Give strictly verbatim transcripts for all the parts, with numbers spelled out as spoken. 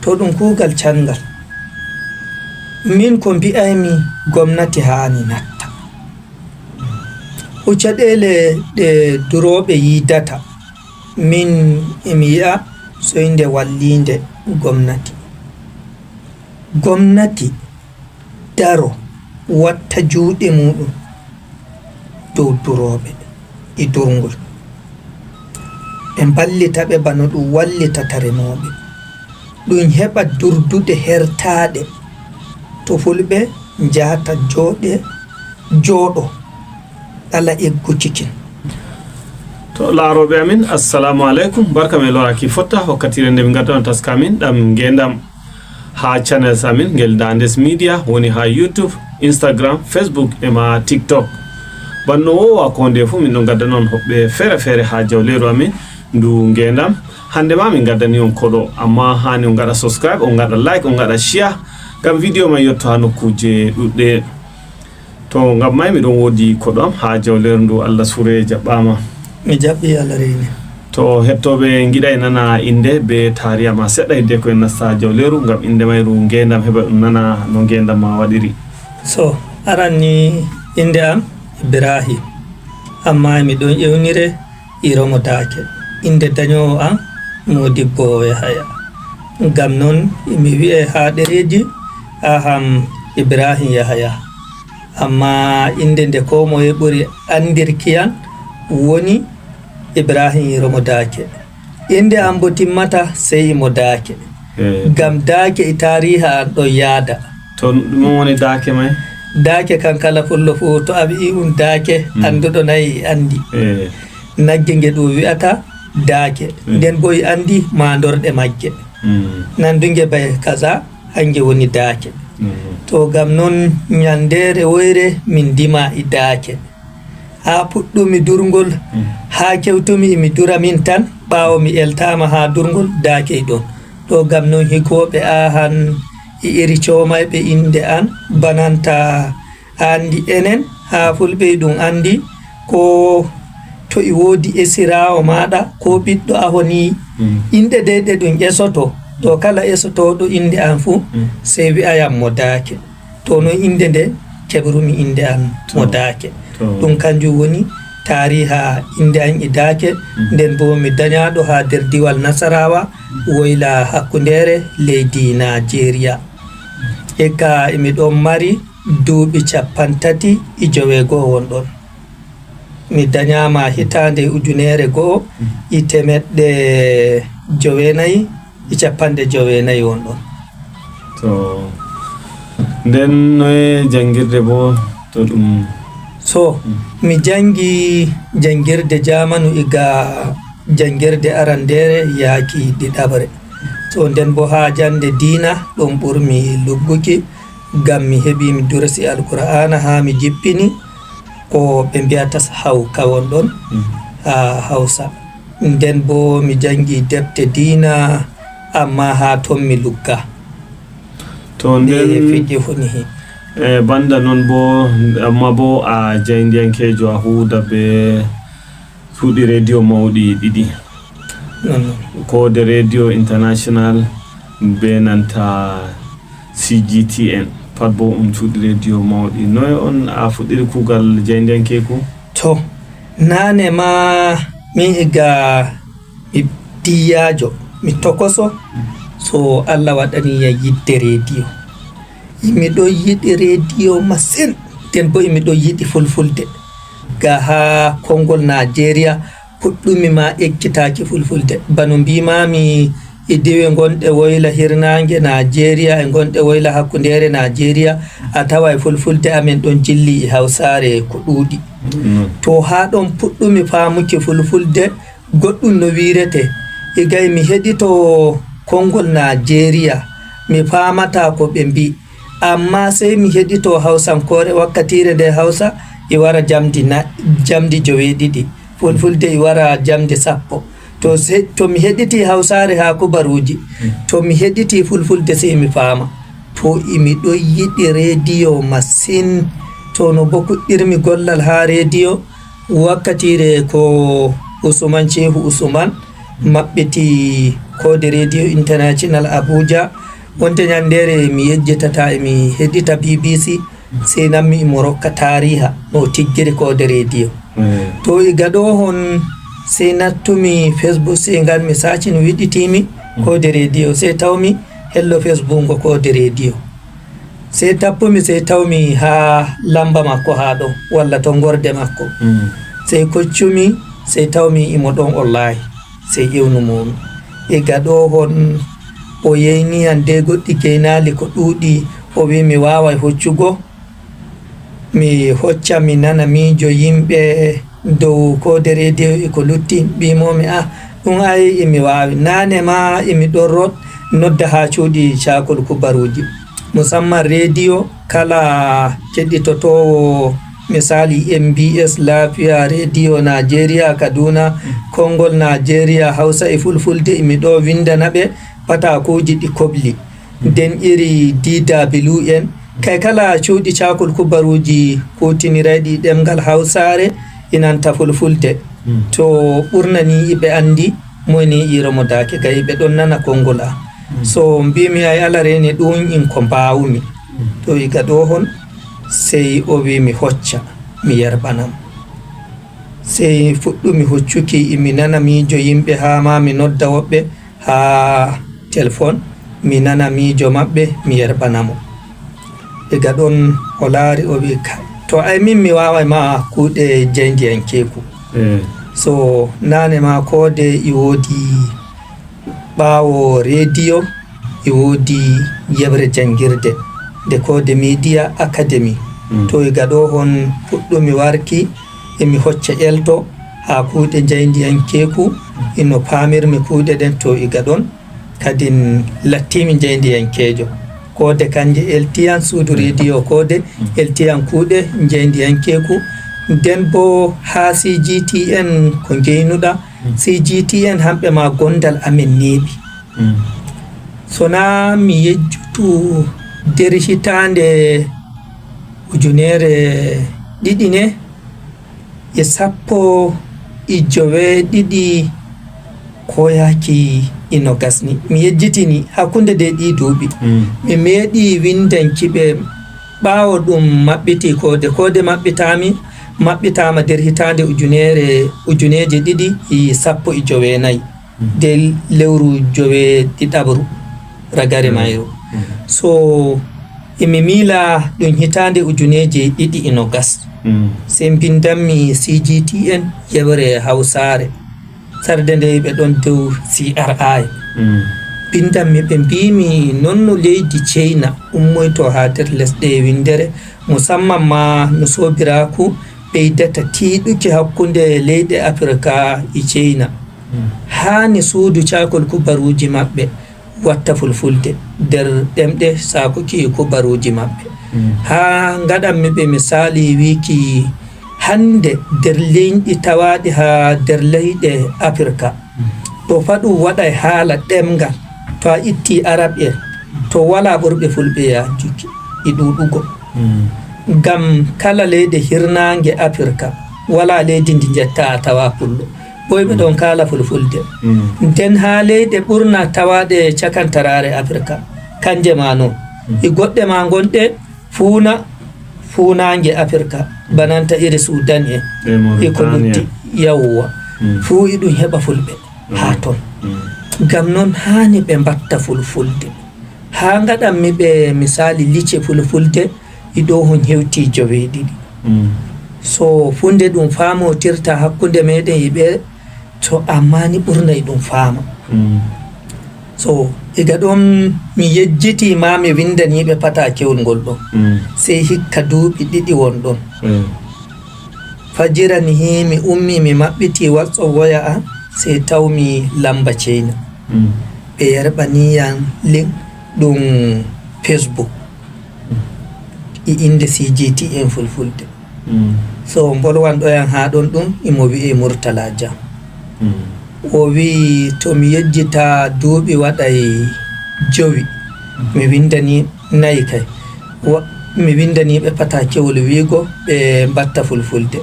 Ko ɗum kuugal canngal. Min ko mbi'aymi gomnati haani natta. Ko caɗeele ɗe durooɓe yiidata, min emi yi'a soynde walliinde gomnati. Gomnati daro watta juuɗe muuɗum dow durooɓe e durngol. Ɓe mballita ɓe bano ɗum wallitata remooɓe. Ɗum heɓa durdude hertaaɗe to fulɓe njahata jooɗe, jooɗo ɗala eggu cikin. To laarooɓe amin, assalamu aleykum. Barka men loraaki fotta wakkatiire nde min ngaddanoo taska amin ɗam ngeendam. Haa channels amin ngel Dandes Media woni haa YouTube, Instagram, Facebook e ma TikTok. Banno woowa ko nde fuu min ɗon ngadda non hoɓɓe feere-feere haa jawleeru amin ndu ngeendam. Hannde ma min ngaddani on koɗo, amma haani on ngaɗa subscribe, on ngaɗa like, on ngaɗa share ngam video man yotto haa nokkuuje ɗuɗɗe. To ngam may miɗon woodi koɗo am haa jawleeru ndu. Allah suree jaɓɓaama. Mi jaɓɓi Allah reeni. To hettooɓe ngiɗay nana innde be taariya ma seɗɗa hidde ko en nasta jawleeru ngam innde mayru ngeendam heɓa ɗum nana no ngeendam ma waɗiri. So aran ni innde am Ibrahim, amma miɗon ewnire Iromo Daake. Innde dañoowo am Modibbo Yahaya. Ngam non mi wi'e haa ɗereeji Aham Ibrahim Yahaya. Amma innde nde koo moye ɓuri anndirki an woni Ibrahim Iromo Daake. Innde am bo timmata sey imo Daake. Eh. Ngam Daake e taariiha an ɗon yaada. To ɗum woni Daake may? Daake kan kala pullo fuu to a wi'i ɗum Daake, mm, annduɗo nayi e anndi. Eh. Nagge nge ɗum wi'ata Daake. Mm. Nden bo e anndi maandorɗe magge. Mm. Nandunge bay kaza, hange woni Daake. Mm. To ngam non nyanndeere woyre min ndima e Daake. Haa puɗɗumi durngol, mm, haa kewtumi emi dura min tan, ɓaawo mi eltaama haa durngol Daake e ɗon. To ngam non higooɓe Ahan e iri coomayɓe innde an, bananta a anndi enen, haa fulɓe e ɗum anndi, ko to e woodi esiraawo maaɗa, ko ɓiɗɗo aho ni, mm, inɗe dey ɗe ɗum esoto, to kala esotooɗo innde an fuu, mm, sey wi'ayam mo Daake. To non innde nde keɓrumi innde an mo Daake. To. Ɗum kanjum woni taariiha innde an e Daake, mm, nden bo mi dañaaɗo haa nder diwal Nasarawa, woyla hakkundeere leydi Naajeeriya. Ekka emi ɗon mari duuɓi cappanɗe tati e joweego'o won ɗon. Mi dañaama hitaande ujunere go'o e teemeɗɗe joweenayi e cappanɗe joweenayi won ɗon. To, nden noye janngirde bo to ɗum? So, mm, mi janngi janngirde jaamanu iga janngirde arandeere yaaki ɗiɗaɓre. To, nden bo haa jannde diina ɗum ɓurmi lugguki, ngam mi heɓi mi dursi Alqur'aana haa mi jippini ko ɓe mbi'ata hawka won ɗon, mm, haa Hawsa. Nden bo mi janngi defte diina, amma haa ton mi lugga. To nden, fiqi hunihi. E banda non bo, amma bo a jaayndiyankeejo, a huuda be suuɗi rediyo mawɗi ɗiɗi. Non, non. Ko de Radio International be nanta C G T N. Pat bo ɗum suuɗi rediyo mawɗi. Noye on a fuɗɗiri kuugal jaayndiyankeeku? To, naane ma min iga mi diyaajo, mi tokoso, so Allah waɗani yam yiɗde rediyo. Imi ɗon yiɗi rediyo masin, nden bo imi ɗon yiɗi fulfulde. Ga haa konngol Naajeeriya puɗɗumi ma ekkitaaki fulfulde. Bano mbiimaami e diiwe ngonɗe woyla hirnaange Naajeeriya e ngonɗe woyla hakkundeere Naajeeriya, a taway fulfulde amen ɗon jilli e hawsaare ko ɗuuɗi. Mm. To haa ɗon puɗɗumi faamuki fulfulde, goɗɗum no wiiretee. Igay mi heɗito konngol Naajeeriya, mi faamataa ko ɓe mbii. Ammaa sey mi heɗito hawsankoore wakkatiire nde Hawsa e wara jamdi na-, jamdi joweeɗiɗi. Fulfulde e wara jamdi sappo. To se-, to mi heɗiti hawsaare haa kubaruuji, to mi heɗiti fulfulde sey mi faama. To imi ɗon yiɗi rediyo masin. To no bo kuɗɗirmi gollal haa rediyo, wakkatiire ko Usman Shehu Usman, maɓɓiti Koode Radio International Abuja. Wonte ñanndeere mi yejjitata e mi heɗita B B C, sey nammi imo rokka taariha no o tiggiri Koode Radio. To iga ɗo hon, sey nattumi Facebook, sey ngan mi saacin wiɗitimi Koode Radio, sey tawmi hello Facebook ngo Koode Radio. Sey tappumi, sey tawmi haa lamba makko haa ɗo, walla to ngorde makko. Sey koccumi, sey tawmi imo ɗon online, sey ƴewnumoomi. Iga ɗo hon, o yeyniyam de goɗɗi geynaali ko ɗuuɗi, o wi'i mi waaway hoccugo. Mi hocca, mi nana miijo yimɓe dow Koode Radio e ko lutti. Mbi'imoomi, ah, ɗum ay imi waawi. Naane ma imi ɗon rot-, nodda haa cuuɗi caakol kubaruuji. Musamman rediyo, kala keɗitotoowo, misali, M B S, Lafiya, Rediyo Najeriya, Kaduna, Konngol Najeriya, Hawsa e Fulfulde, imi ɗo winndana ɓe pataakuuji ɗi kobli. Nden iri D W en, kay kala cuuɗi caakol kubaruuji kuutinirayɗi ɗemngal Hawsaare, inanta Fulfulde. To ɓurna ni iɓe anndi, moy ni iro mo daake, gay iɓe ɗon nana konngol am. So mbiimi ay ala reene ɗum in ko mbaawumi. To iga ɗo hon, sey o wi'i mi hocca, mi yerɓana mo. Sey fuɗɗumi hoccuki, imi nana miijo yimɓe haa ma mi nodda woɓɓe haa telefon, mi nana miijo maɓɓe, mi yerɓana mo. Iga ɗon o laari, o wi'i, "Kay, to ay min mi waaway ma kuuɗe jaayndiyankeeku." So naane ma Koode e woodi ɓaawo rediyo, e woodi yeɓre janngirde nde Koode Media Academy. To iga ɗo hon puɗɗumi warki, emi hocca elto haa kuuɗe jaayndiyankeeku, ino paamirmi kuuɗe ɗen. To iga ɗon kadin lattiimi jaayndiyankeejo. Koode kanje eltiyan suudu rediyo Koode, eltiyan kuuɗe jaayndiyankeeku. Nden bo haa C G T N ko ngeynuɗa, C G T N hamɓe ma gondal amen neeɓi. So na mi yejjutu, nder hitaande ujunere ɗiɗi ne e sappo e joweeɗiɗi ko yaaki e nogas ni. Mi yejjitini hakkunde de ɗi duuɓi. Mi meeɗi winndanki ɓe ɓaawo ɗum maɓɓiti Koode. Koode maɓɓitaami, maɓɓitaama nder hitaande ujunere, ujuneeje ɗiɗi e sappo e joweenayi. Nder lewru joweeɗiɗaɓru ragare mayru. So emi miila ɗum hitaande ujuneeje ɗiɗi e nogas. Sey mbindanmi C G T N yeɓre Hawsaare. Sarde nde ɓe ɗon dow C R I. Mbindanmi ɓe mbiimi non no leydi Ceyna ummoyto haa nder lesɗe winndere, musamman ma no soobiraaku ɓeydata tiiɗuki hakkunde leyɗe Afirka e Ceyna. Haani suudu caakol kubaruuji maɓɓe watta Fulfulde nder ɗemɗe saakuki kubaruuji maɓɓe. Haa ngaɗanmi ɓe misaali wiiki hannde nder leyɗe tawaaɗe haa nder leyɗe Afirka, ɗo fa ɗum waɗay haala ɗemngal. To a itti Arab en, to walaa ɓurɓe Fulɓe yaajuki e ɗuuɗugo. Ngam kala leyɗe hirnaange Afirka, walaa leydi ndi njetta a tawa Pullo. Ɓoyɓe ɗon kaala Fulfulde. Nden haa leyɗe ɓurna tawaaɗe cakantaraare Afirka, kanje ma non. E goɗɗe ma gonɗe fuuna, fuunaange Afirka, bananta iri Sudan en, e ko lutti, yawwa. Fuu iɗum heɓa Fulɓe haa ton. Ngam non haani ɓe mbatta Fulfulde. Haa ngaɗanmi ɓe misaali lice Fulfulde, e ɗo hon hewti joweeɗiɗi. So fuu nde ɗum faamotirta hakkunde meeɗen e ɓe, to amma ni ɓurna e ɗum faama. So iga ɗon mi yejjiti ma mi winndanii ɓe patakewol ngol ɗon. Sey hikka duuɓi ɗiɗi won ɗon. Fajira ni hii mi ummi mi maɓɓiti WhatsApp woya am, sey tawmi lamba Ceyna. Ɓe yerɓanii yam link ɗum Facebook. E innde C G T N Fulfulde. So mbolwanɗo yam haa ɗon ɗum, imo wi'ee Murtala Jah. O wi'i to mi yejjita duuɓi waɗay jowi. Mi winndanii nayi kay. Wa-, mi winndanii ɓe patakewol wi'go ɓe mbatta Fulfulde.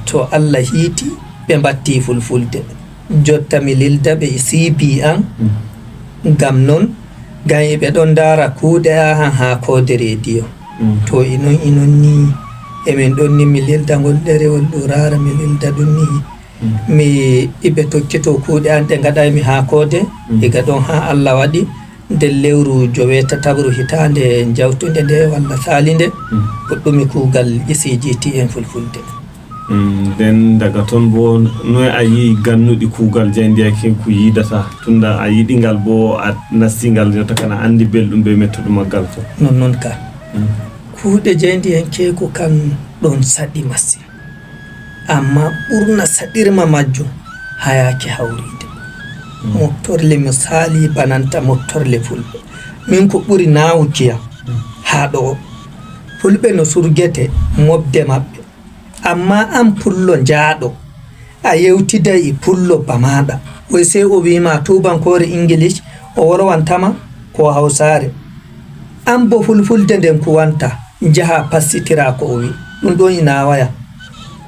To Allah hiiti, ɓe mbattii Fulfulde. Jotta mi lilda ɓe e C B an, ngam non, ngam eɓe ɗon ndaara kuuɗe ahan haa koode rediyo. To e non, e non ni emin ɗon ni mi lilda ngol ɗerewol ɗo raara mi lilda ɗum ni. Mi iɓe tokkito kuuɗe an ɗe ngaɗaymi haa koode, iga ɗon haa Allah waɗi nder lewru joweetataɓru hitaande jawtunde nde walla saalinde, puɗɗumi kuugal E C G T en fulfulde. Nden daga ton bo, noy a yi'i gannuɗi kuugal jayndi an keeku yiidata, tunda a yiɗi ngal bo a nasti ngal, jotta kana andi belɗum be mettuɗum maggal ko? Non non ka. Kuuɗe jayndi an keeku kan ɗon saɗi masin. Amma ɓurna saɗirma majjum hayaaki hawriide. Moftorle misali bananta moftorle fulɓe. Min ko ɓuri naawuki yam haa ɗo'o. Fulɓe no surgete mobde maɓɓe. Amma an pullo jaaɗo, a yewtiday e pullo ba maaɗa. Woy sey o wi'ima tuubankoore Ingilish, o wolwantama ko hawsaare. An bo fulfulde nden kuwanta, njaha passitira ko o wi'i. Ɗum ɗon e naawayam.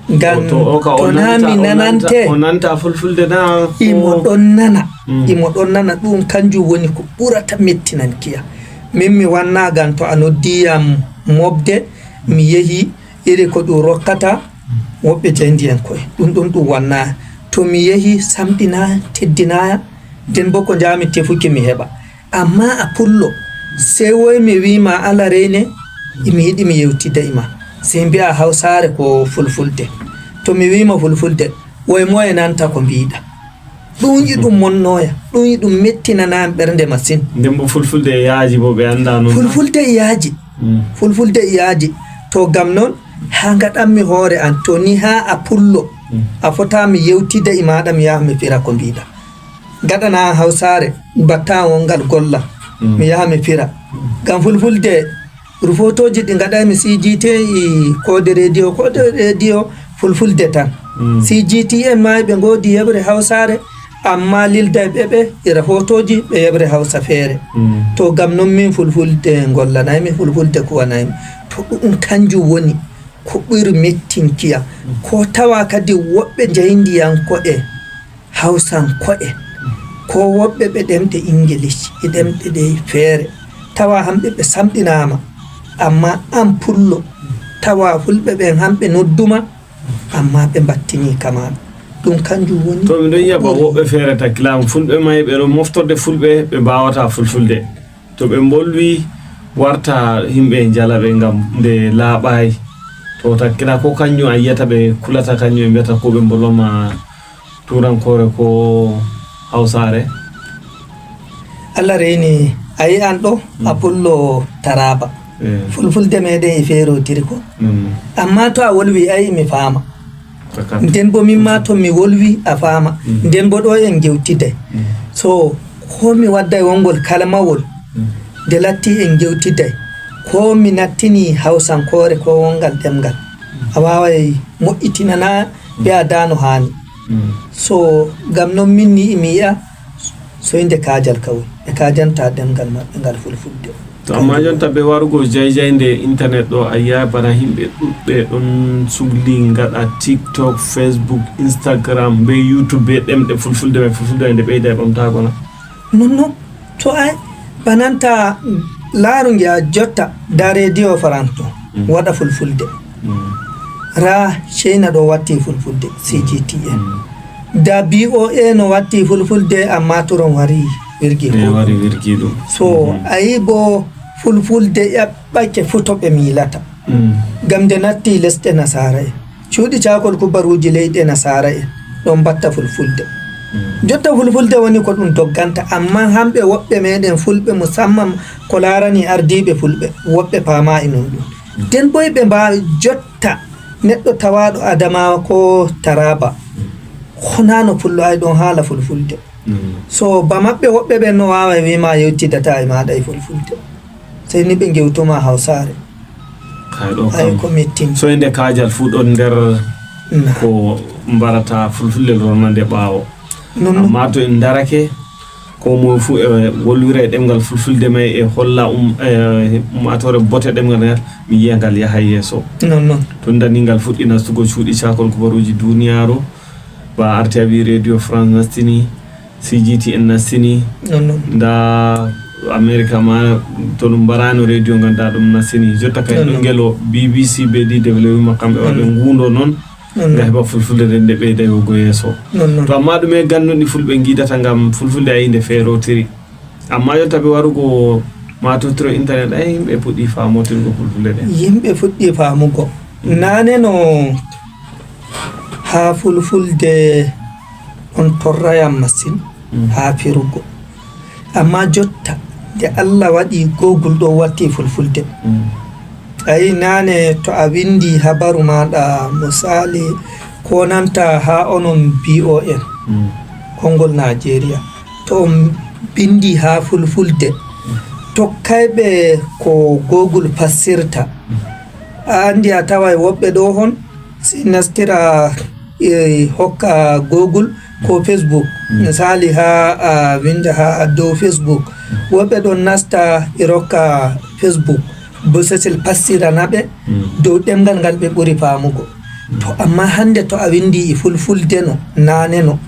Ngam to naa mi nanante, o nanta fulfulde na imo ɗon nana. Imo ɗon nana, ɗum kanjum woni ko ɓurata mettinanki yam. Min mi wanna ngam to a noddi yam mobde, mi yehi, iri ko ɗum rokkata woɓɓe jayndi en ko'e. Ɗum ɗon ɗum wanna. To mi yehi samɗina, teddinaya, nden bo ko njami tefuki mi heɓa. Amma a pullo, sey woy mi wi'ima ala reyne, imi yiɗi mi yewtida e ma. Sey mbi'a hawsaare ko fulfulde. To mi wi'ima fulfulde, woy moye nanta ko mbi'ɗa. Ɗum yiɗum monnoya, ɗum yiɗum mettinana am ɓernde masin. Nden bo fulfulde e yaaji bo ɓe annda non. Fulfulde e yaaji. Fulfulde e yaaji. To ngam non, haa ngaɗanmi hoore an, to ni haa a pullo, a fota mi yewtida e maaɗa mi yaha mi fira ko mbi'ɗa. Ngaɗana an hawsaare, mbatta an wongal golla, mi yaha mi fira. Ngam fulfulde, rufotooji ɗi ngaɗaymi C G T e koode rediyo, koode rediyo fulfulde tan. C G T en ma ɓe ngoodi yeɓre hawsaare, amma lildayɓe ɓe e rahotooji ɓe yeɓre hawsa feere. To ngam non min fulfulde ngollanaymi, fulfulde kuwanaymi. To ɗum kanjum woni ko ɓuri mettinki yam. Ko tawa kadi woɓɓe jayndi yam ko'e hawsanko'en, koo woɓɓe ɓe ɗemɗe Ingilish e ɗemɗe ɗe feere, tawa hamɓe ɓe samɗinaama, ammaa an pullo, tawa fulɓe ɓen hamɓe nodduma, ammaa ɓe mbattinii kama. Ɗum kanjum woni. To mi ɗon yi'a ba woɓɓe feere takkilaama fulɓe mayi ɓe ɗon moftorde fulɓe ɓe mbaawataa fulfulde. To ɓe mbolwi warta yimɓe njala ɓe ngam nde laaɓaay. To takkila ko kanjum a yi'ata ɓe kulata kanjum ɓe mbiyata ko ɓe mboloma turankoore ko hawsaare. Allah reyni a yi'an ɗo a pullo Taraaba. Fulfulde meɗen e feerotiri ko. Amma to a wolwi ay mi faama. Nden bo min ma to mi wolwi a faama. Nden bo ɗo en ngewtiday. So ko mi wadday wongol kalmawol nde latti en ngewtiday ko mi nattini hawsankoore ko wongal ɗemngal a waaway moƴƴitinana ɓe a dano haani. So ngam non min ni imi yi'a soynde kaajal kawri ɓe kaajanta ɗemngal maɓɓe ngal fulfulde. To amma jonta be warugo jayjaynde internet ɗo a yi'ay bana himɓe ɗuɗɓe ɗon sugli ngaɗa tiktok, facebook, instagram be youtube be ɗemɗe fulfulde may fulfulde may nde ɓeyda e ɓamtaago na? Nonnon to ay bananta laaru nge a jotta da rediyo farance to waɗa fulfulde. Ra china ɗo watti fulfulde cgtn da boa no watti fulfulde amma turon wari wirgi ɗum. So a yi bo fulfulde ƴaɓɓake fuu to ɓe miilata ngam nde natti lesɗe nasaara'en cuuɗi caakol kubaruuji leyɗe nasaara'en ɗon mbatta fulfulde. Jotta fulfulde woni ko ɗum dogganta amma hamɓe woɓɓe meɗen fulɓe musamman ko laarani ardiiɓe fulɓe woɓɓe paama e non ɗum. Nden boy ɓe mbaawi jotta neɗɗo tawaaɗo adamawa ko taraba honano pullo ay ɗon haala fulfulde. So ba maɓɓe woɓɓe ɓen no waaway wiima yewtidata e maaɗa e fulfulde sey ni ɓe ngewtuma hawsaare. Ay ko mettin. Soyde kaajal fuu ɗon nder ko mbarata fulfulde lornande ɓaawo. Amma to en ndarake ko moye fuu e wolwira e ɗemngal fulfulde may e holla ummaatoore bote ɗemngal ngal mi yiya ngal yahay yeeso. Tunda ni ngal fuɗɗi nastugo cuuɗi caakol kubaruuji duuniyaaru. Ba arti abi Radio France nastini, C G T N nastini. Non non. Nda America ma to ɗum mbarano radio ngannduɗaa ɗum nastini. Jotta kay non non. Ngelo B B C be D W makko kamɓe waɗɓe ngundo non. Non non. Nga heɓa fulfulde nden nde ɓeyda yogo yeeso. Non non. To amma ɗume ganduɗi fulɓe ngidata ngam fulfulde ayi nde feerotiri. Amma jotta ɓe warugo matotiro internet ay yimɓe puɗɗi famotirgo fulfulde ɗen. Yimɓe fuɗɗi famugo. Nane no haa fulfulde ɗon torrayam masin haa firugo. Amma jotta nde Allah waɗi Google ɗo watti fulfulde. Ayi nane to a windi habaru maɗa misali ko nanta haa onon B O N konngol Najeriya to on bindi haa fulfulde tokkayɓe ko Google fassirta. A andi a taway woɓɓe ɗo hon si nastira e hokka Google ko Facebook. Misali ha a winda ha dow Facebook woɓɓe ɗon nasta e rokka Facebook bosesel passirana ɓe dow ɗemngal ngal ɓe ɓuri famugo. To amma hande to a windi e fulfulde no nane no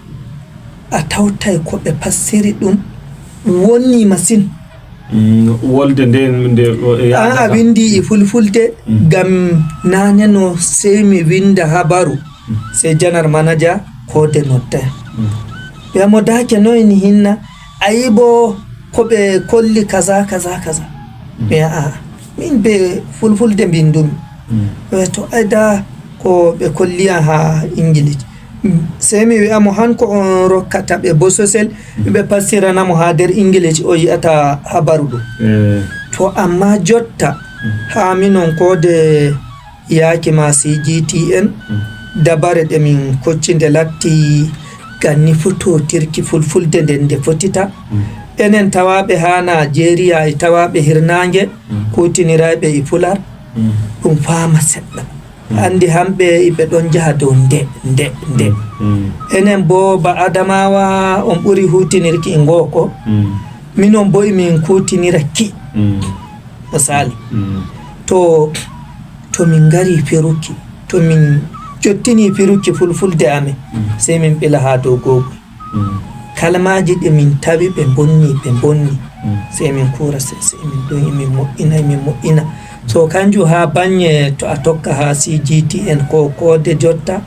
a tawtay ko ɓe passiri ɗum wonni masin. Wolde nde nde o- e an a yaadata. Windi e fulfulde ngam nane no sey mi winda habaru sey janar manaja kode noddaya ɓe mo dake noyni hinna ayi bo ko ɓe kolli kaza kaza kaza. Mi a min be fulfulde mbindumi. Ɓe to ayda ko ɓe kolliya ha ingilish sey mi wi'a mo han ko on rokkata ɓe bososel ɓe passirana mo ha nder ingilish o yi'ata habaru ɗum. Eh, To amma jotta ha minon kode yaaki ma C G T N dabare ɗe min kocci nde latti ganni fototirki fulfulde nden nde fotita enen tawaɓe ha Najeriya e tawaɓe hirnange kutinirayɓe e pular ɗum fama seɗɗa. Andi hamɓe iɓe ɗon jaha dow nde nde nde. Enen bo ba adamawa on ɓuri hutinirki e ngoko minon bo emin kutinira ki. Misali to to min ngari firuki to min jottini firuki fulfulde amen sey min ɓila ha dow google. Kalmaaji ɗi min tawi ɓe mbonni ɓe mbonni sey min kuura sey sey min ɗum emin moƴƴina emin moƴƴina. So kanjum ha baŋŋe to a tokka ha C G T N ko koode jotta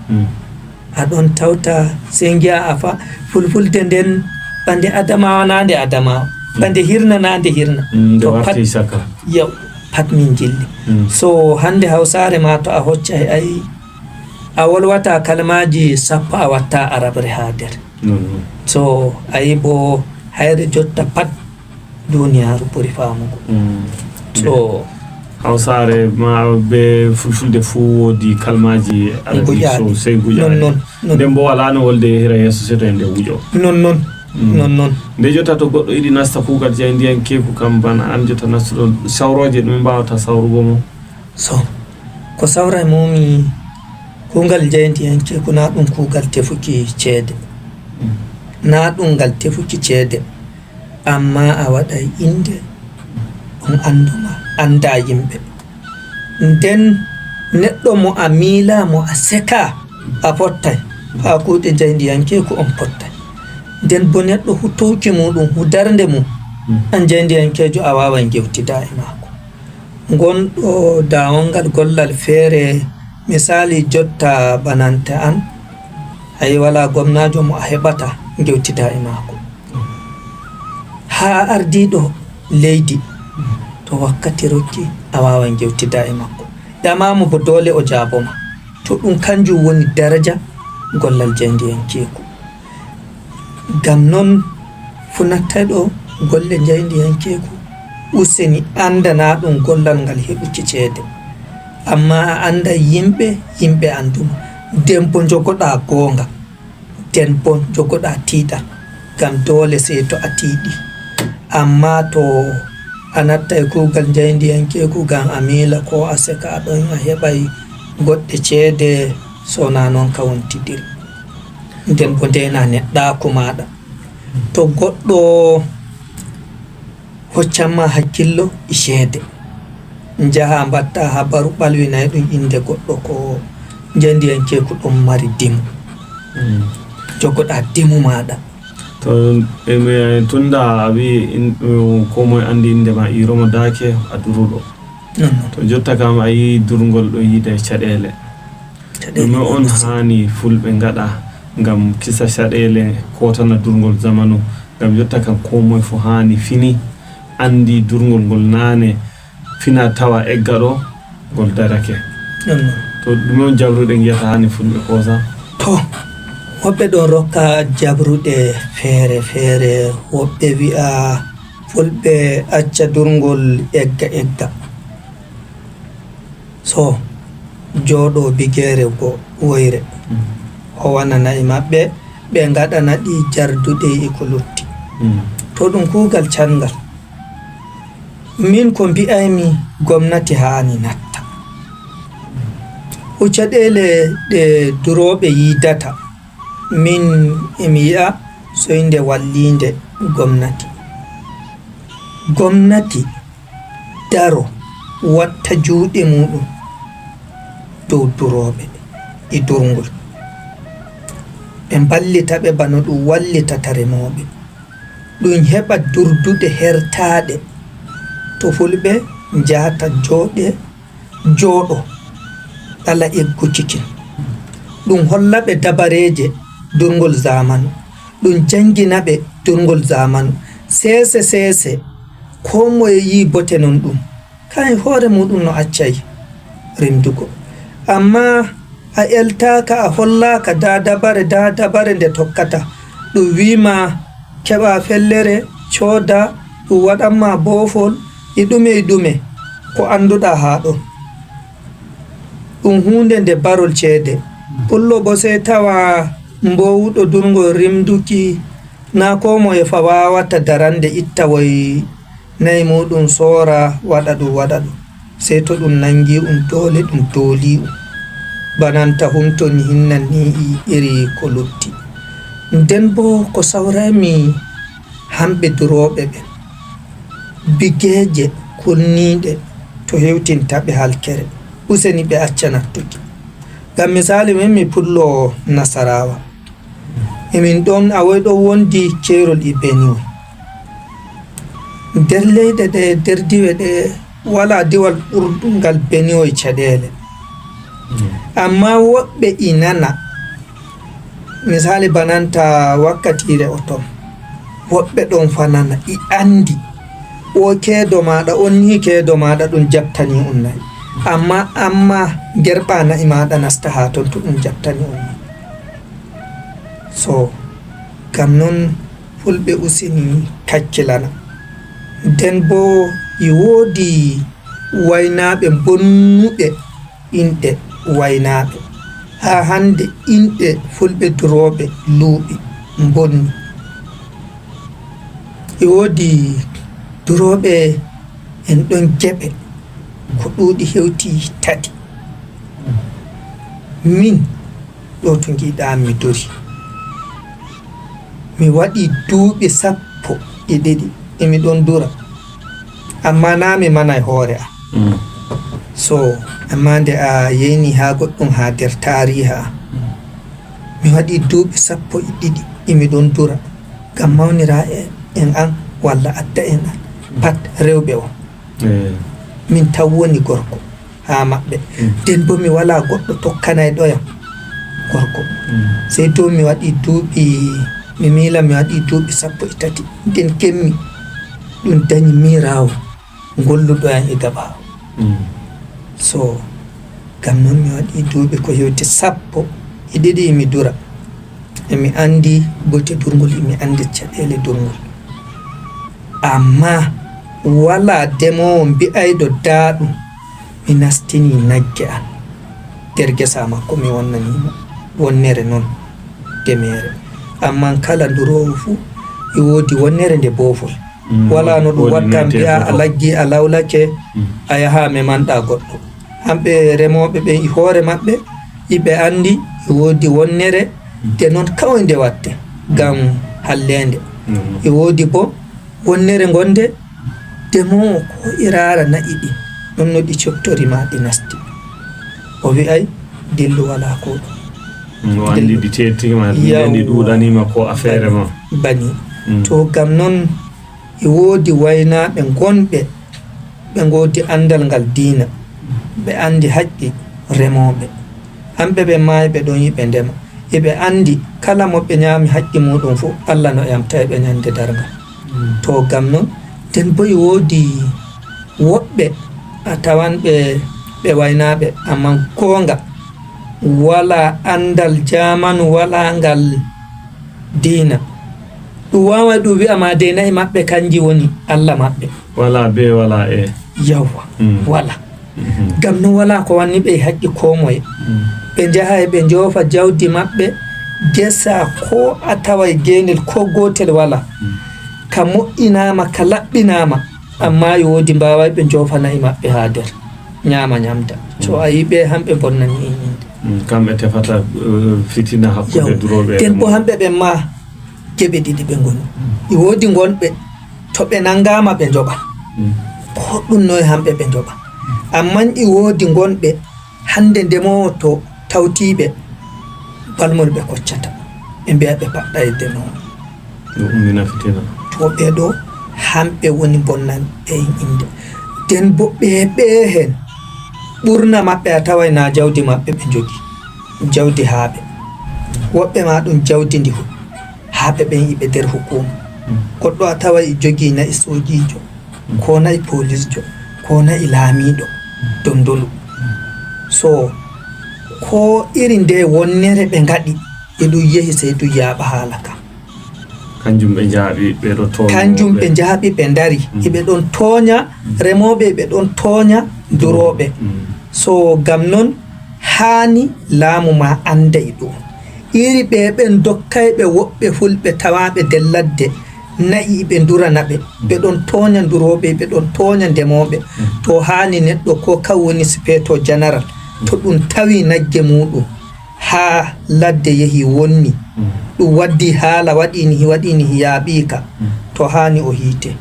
a ɗon tawta sey ngi'a a fa fulfulde nden ɓande adamawa na nde adamawa ɓande hirna na nde hirna. To pat yaw pat min jilli. So hande hawsaare ma to a hoccay ay a wolwata kalmaaji sappo a watta arabre ha nder. So ayi bo hayre jotta pat duniyaaru ɓuri famugo. So hawsaare ma be fulfulde fuu woodi kalmaaji arabi so sey guƴaade. Nden bo wala no wolde yehira yeeso seto e nde wuƴo. Non non non non. Nde jotta to goɗɗo yiɗi nasta kuugal jayndiyankeeku kam bana an jotta nastuɗo sawrooje ɗume mbawata sawrugo mo? So ko sawra e mumi kuugal jayndiyankeeku na ɗum kuugal tefuki ceede na ɗum ngal tefuki ceede. Amma a waɗay innde on annduma annda yimɓe nden neɗɗo mo a miila mo a seka a fottay haa kuuɗe jayndiyankeeku on fottay. Nden bo neɗɗo hu towki muɗum hu darnde mum an jayndiyankeejo a waaway ngewtida e maako. Ngonɗo daawongal gollal feere misaali jotta banante an ayi wala gomnaajo mo a heɓata ngewtida e maako. Haa ardiiɗo leydi to wakkati rokki a waaway ngewtida e makko ƴamamo bo doole o jaaboma. To ɗum kanjum woni daraja gollal jayndiyankeeku. Ngam non funatayɗo golle jayndiyankeeku useni andana ɗum gollal ngal heɓuki ceede. Amma a anday yimɓe yimɓe anduma nden bo njogoɗa goonga. Nden bo njogoɗa tiiɗal ngam doole sey to a tiiɗi. Amma to a nattay kuugal njayndiyankeeku ngam a miila koo a seka a ɗon a heɓay goɗɗe ceede, so na non ka wontidiri. Nden bo ndeena neɗɗaaku maaɗa. To goɗɗo hoccanma hakkillo e ceede, njaha mbatta habaru ɓalwinay ɗum innde goɗɗo ko njayndiyankeeku ɗon mari dimu. jogoɗaa demu maaɗa. To emi tunda a wi in- ko moye andi inde ma, i romo dake a duruɗo. Non non. To jotta kam a yi durgol ɗo yiide caɗele. Ɗume on haani fulɓe ngaɗa ngam kisa caɗele kotana durgol zamanu? Ngam jotta kam ko moye fo haani fini andi durgol ngol nane fina tawa egga ɗo ngol darake. Ɗum noon. To ɗume on jabruɗe ngiyata hani fulɓe koosa? To, woɓɓe ɗon rokka jabruɗe feere feere, woɓɓe wi'a fulɓe acca durngol egga egga. So jooɗo bigeere go woyre, howana na'i maɓɓe, ɓe ngaɗana ɗi jarduɗe e ko lutti. To ɗum kuugal canngal. Min ko mbi'aymi gomnati haani natta. Ko caɗeele ɗe durooɓe yiidata, min emi yi'a soynde walliinde gomnati. Gomnati daro watta juuɗe muuɗum dow durooɓe e durngol. Ɓe mballita ɓe bano ɗum wallitata remooɓe. Ɗum heɓa durdude hertaaɗe to fulɓe njahata jooɗe jooɗo ɗala eggu cikin. Ɗum holla ɓe dabareeje durngol zamanu. Ɗum janngina ɓe durngol zamanu. Seese seese, koo moye yi'i bote non ɗum. Kan e hoore muuɗum no accay rimdugo. Ammaa a eltaaka, a hollaaka daa dabare, daa dabare nde tokkata. Ɗum wi'ma keɓa fellere, cooda, ɗum waɗanma boofol, e ɗume e ɗume ko annduɗa haa ɗon. Ɗum huunde nde barol ceede. Pullo bo sey tawa mboowuɗo durngol rimduki, naa koo moye fa waawata darande ittawoy na'i muuɗum soora, waɗa ɗum, waɗa ɗum. Sey to ɗum nanngi um doole, ɗum dooli um. Bananta huntoni hinnan ni iri ko lutti. Nden boo ko sawraymi hamɓe durooɓe ɓen. Bigeeje kulniiɗe to hewtinta ɓe halkere, useni ɓe acca nattuki. Ngam misaali, min mi pullo Nasaraawa. Emin ɗon, awoy ɗon wondi keerol e Benue. Nder leyɗe ɗe, nder diwe ɗe, walaa diwal ɓurɗungal Benue e caɗeele. Ammaa woɓɓe e nana, misaali bananta wakkatiire otom, woɓɓe ɗon fa nana, e anndi. O keedo maaɗa, on ni keedo maaɗa ɗum jaɓtani on na'i. Ammaa, ammaa gerɓa na'i maaɗa nasta haa ton to ɗum jaɓtani on na'i. So, ngam non fulɓe useni kakkilana. Nden boo e woodi waynaaɓe bonnuɓe inɗe waynaaɓe. Haa hannde inɗe fulɓe durooɓe luuɓi mbonni. E woodi durooɓe en ɗon jeɓe ko ɗuuɗi hewti tati. Min ɗo to ngiɗaa mi duri. Mi waɗi duuɓi sappo e ɗiɗi emi ɗon dura. Ammaa naa mi manay hoore am. So, ammaa nde a yeyni haa goɗɗum haa nder taariiha am. Mi waɗi duuɓi sappo e ɗiɗi emi ɗon dura. Ngam mawnira en an walla adda en an. Pat rewɓe on. Min tan woni gorko haa maɓɓe. Nden boo mi walaa goɗɗo tokkanayɗo yam gorko. Sey to mi waɗi duuɓi, mi miila mi waɗi duuɓi sappo e tati. Nden kemmi ɗum danyi miiraawo golluɗo yam e gaɓaawo. So, ngam non mi waɗi duuɓi ko hewti sappo e ɗiɗi emi dura. Emi anndi bote durngol, emi anndi caɗeele durngol. Ammaa walaa demoowo mbi'ayɗo daaɗum mi nastini nagge am nder gesa makko mi wonnani mo wonnere non demeere. Ammaa kala nduroowo fuu e woodi wonnere nde boofol. Walaa no ɗum watta mbi'a a laggi a lawlake a yaha a memanɗa goɗɗo. Hamɓe remooɓe ɓen e hoore maɓɓe iɓe anndi e woodi wonnere nde non kaway nde watte ngam halleende. E woodi boo wonnere ngonde demoowo ko e raara na'i ɗin non no ɗi cottori ma ɗi nasti. O wi'ay dillu walaa ko ɗum. No anndi ɗi teettiima, ɗi ɗuuɗaniima ko afeere ma. Bani. To gam noon, e woodi waynaaɓe gonɓe, ɓe ngoodi anndal ngal diina, ɓe anndi haqqi remooɓe. Hamɓe ɓe maayi, ɓe ɗon yiɓe ndema. Eɓe anndi kala mo ɓe nyaami haqqi muuɗum fuu, Allah no yamtay ɓe nyannde darngal. To gam noon, nden boo e woodi woɓɓe a tawan ɓe, ɓe waynaaɓe, ammaa goonga walaa anndal jaamanu, walaa ngal diina. Ɗum waaway ɗum wi'a ma dey na'i maɓɓe kanji woni Allah maɓɓe. Walaa bee, walaa e. Yawwa, walaa. Ngam non walaa ko wanni ɓe e haqqi koo moye. Ɓe njahay ɓe njoofa jawdi maɓɓe, gesa koo a taway geenel koo gootel walaa. Ka moƴƴinaama, ka laɓɓinaama, ammaa e woodi mbaaway ɓe njoofa na'i maɓɓe haa nder, nyaama nyamda. So a yi'i ɓe, hamɓe mbonnani en innde. Kamɓe tefata, eh, fitina hakkunde durooɓe e remooɓe. Nden boo hamɓe ɓen maa geɓe ɗiɗi ɓe ngoni. E woodi gonɓe to ɓe nanngaama ɓe njoɓa. Ko ɗum noye hamɓe ɓe njoɓa. Ammaa e woodi gonɓe hannde ndemoowo to tawtii ɓe, balmol ɓe koccata. Ɓe mbi'a ɓe paɗɗa e ndemoowo. Ɗum ummina fitina. To ɓee ɗoo, hamɓe woni mbonnani ɓe en innde. Nden boo ɓee, ɓee heen, ɓurna maɓɓe a taway naa jawdi maɓɓe ɓe njogii. Jawdi haaɓe. Woɓɓe maa ɗum jawdi ndi hu-, haaɓe ɓen iɓe nder hukuuma. Goɗɗo a taway e jogii na'i soojiijo, koo na'i polisjo, koo na'i laamiiɗo, dondolu. So, ko iri ndee wonnere ɓe ngaɗi, e ɗum yehi sey ɗum yaaɓa haala ka. Kanjum ɓe njaaɓi, ɓe ɗo tooña. Kanjum ɓe njaaɓi, ɓe ndari. Eɓe ɗon tooña remooɓe, eɓe ɗon tooña durooɓe. So ngam non, haani laamu maa annda e ɗum. Iri ɓe ɓen dokkayɓe woɓɓe fulɓe tawaaɓe nder ladde, na'i ɓe ndurana ɓe. Ɓe ɗon tooña ndurooɓe, ɓe ɗon tooña ndemooɓe. To haani neɗɗo ko kan woni sifeeto janaral, to ɗum tawi nagge muuɗum, haa ladde yehi wonni, ɗum waddi haala, waɗi ni, waɗi ni, yaaɓi ka, to haani o hiite.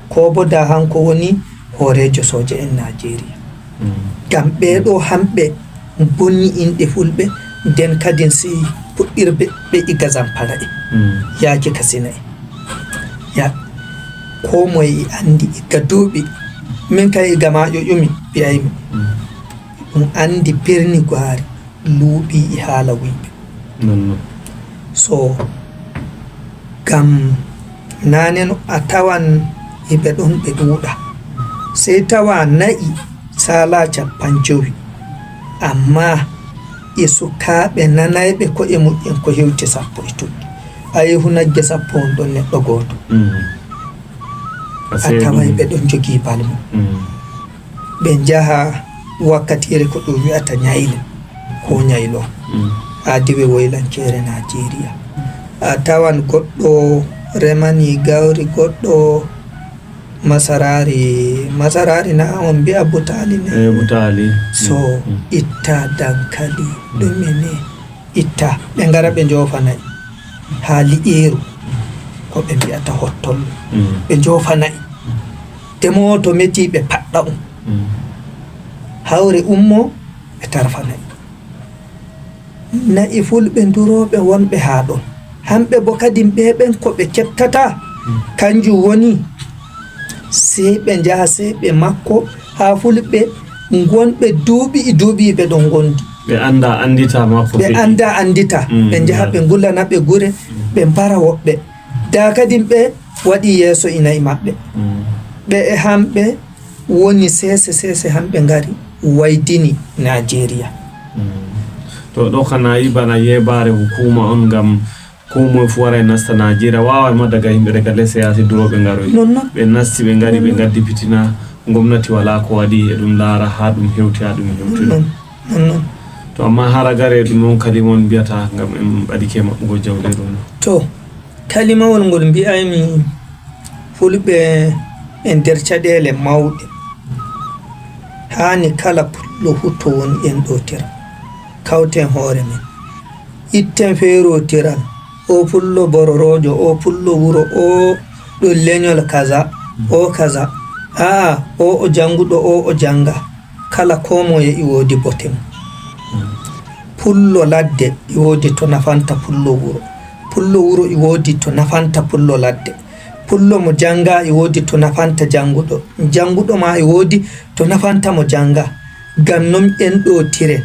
Ko bo da hanko woni hooreejo sooja en Naajeeriya. Ngam ɓee ɗoo hamɓe mbonni inɗe fulɓe, nden kadin sey puɗɗirɓe ɓe iga Zampara en, yaaki Kasina en. Ya, ko moye e anndi iga duuɓi, min kay iga maaƴo ƴumi mbi'aymi. Ɗum anndi birni Gwari luuɓi e haala wuyɓe. Non, non. So, ngam naane no a tawan e ɓe ɗon ɓe ɗuuɗa. Sey tawa na'i saalaa cappanjowi. Ammaa e sukaaɓe nanayɓe ko'e mu'en ko hewti sappo e tuɗɗi. A yehu nagge sappo on ɗon neɗɗo gooto. A taway ɓe ɗon jogii balmi. Ɓe njaha wakkatiire ko ɗum wi'ata ñayle, ko ñaylo. Aadiwe woylankeere Naajeeriya. A tawan goɗɗo remani gawri, goɗɗo masaraari, masaraari na on mbi'a butaali ne? Eh, butaali. So itta dankali, ɗume ne? Itta, ɓe ngara ɓe njoofa na'i. Haa li'eeru, ko ɓe mbi'ata hottollo. Ɓe njoofa na'i. Demoowo to meti ɓe paɗɗa um. Hawre ummo, ɓe tarfa na'i. Na'i fulɓe ndurooɓe wonɓe haa ɗon. Hamɓe bo kadin ɓe ɓen ko ɓe keɓtata, kanjum woni sey ɓe njaha sey ɓe makko haa fulɓe ngonɓe duuɓi e duuɓi ɓe ɗon ngondi. Ɓe annda anndita makko. Ɓe annda anndita. Ɓe njaha ɓe ngulana ɓe gure, ɓe mbara woɓɓe. Da kadin ɓe waɗi yeeso e na'i maɓɓe. Ɓe e hamɓe woni seese seese hamɓe ngari waydini Naajeeriya. To ɗo kana yi bana yeebaare hukuma on ngam ko moye fu waray nasta Naajeeriya, waaway ma daga yimɓe daga lesse yaasi durooɓe ngaroy. Non, non. Ɓe nasti ɓe ngari ɓe ngaddi fitina, gomnati walaa ko waɗi e ɗum laara haa ɗum hewti haa ɗum hewti ɗo. Non, non. To amma haragare ɗum on kadi mon mbiyata ngam en ɓadike maɓɓugo jawle ɗum. To, kalimawol ngol mbi'aymi fulɓe e nder caɗeele mawɗe. Haani kala pullo fu to woni en ɗo tira. Kawten hoore men. Itten feerootiral. O pullo bororoojo, o pullo wuro, o ɗum leñol kaza, o kaza. Aa, o o jannguɗo, o o jannga. Kala koo moye e woodi bote mum. Pullo ladde e woodi to nafanta pullo wuro. Pullo wuro e woodi to nafanta pullo ladde. Pullo mo jannga e woodi to nafanta jannguɗo. Jannguɗo ma e woodi to nafanta mo jannga. Ngam non en ɗo tiren.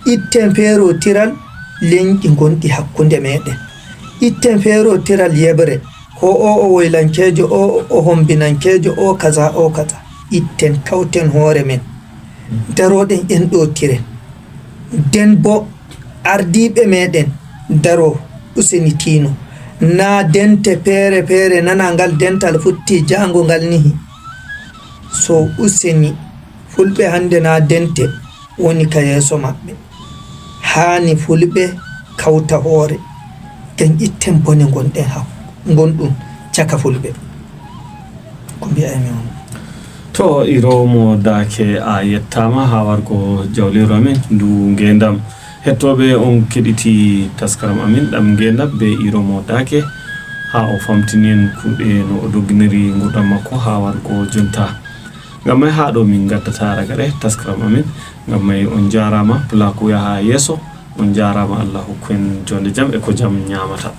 Itten feerootiral leñɗi gonɗi hakkunde meɗen. Itten feerootiral yeɓre, ko o o woylankeejo, o o hombinankeejo, o kaza, o kaza. Itten kawten hoore men. Darooɗen en ɗo tiren. Den bo ardiiɓe meɗen daroo Useni Tino. Naa dente feere feere nana ngal dental futti jaango ngal nihi. So Useni, fulɓe hannde naa dente woni ka yeeso maɓɓe. Haani fulɓe kawta hoore. Ken itten bone ngonɗen hak-, ngonɗum caka fulɓe. Ko mbiyaymi on. To Iromo Daake, a yettaama haa wargo jawliro amin ndu ngeendam. Hettooɓe, on keɗiti taskaram amin ɗam ngeendam be Iromo Daake, haa o famtini en kuuɗe no o dogginiri nguurndam makko haa wargo jonta. Ngam may haa ɗo min ngaddata ragare taskaram amin. Ngam may on njaaraama, Pulaaku yaha yeeso. On njaaraama, Allah hokku en joonde jam e ko jam nyaamata.